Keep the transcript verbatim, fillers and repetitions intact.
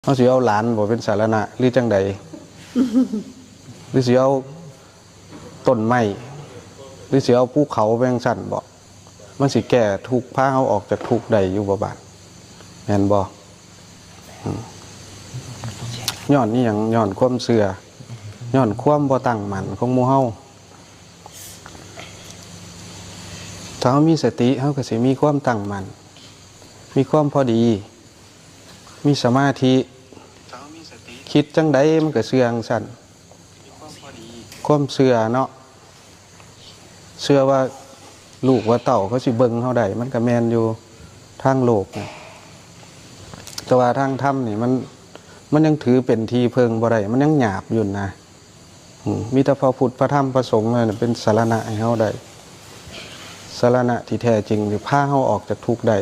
เฮาสิเอาหลานบ่เป็นสรณะ หรือจั่งใด หรือสิเอาต้นไม้ หรือสิเอาภูเขาไปจั่งซั้นบ่ มันสิแก้ทุกข์ พาเฮาออกจากทุกข์ได้อยู่บ่บาด แม่นบ่ อืม ย้อนอิหยัง ย้อนความเชื่อ ย้อนความบ่ตั้งมั่นของหมู่เฮา ถ้าเฮามีสติ เฮาก็สิมีความตั้งมั่น มีความพอดี มีสมาธิ คิดจั่งใดมันก็เชื่อจั่งซั้น ความเชื่อเนาะ เชื่อว่าลูกว่าเต้าเขาสิเบิ่งเฮาได้ มันก็แม่นอยู่ทางโลกนะ แต่ว่าทางธรรมนี่มัน มันยังถือเป็นที่เพิ่งบ่ได้ มันยังหยาบอยู่นะ อืม มีแต่พระพุทธ พระธรรม พระสงฆ์นั่นน่ะเป็นสรณะให้เฮาได้ สรณะที่แท้จริงที่พาเฮาออกจากทุกข์ได้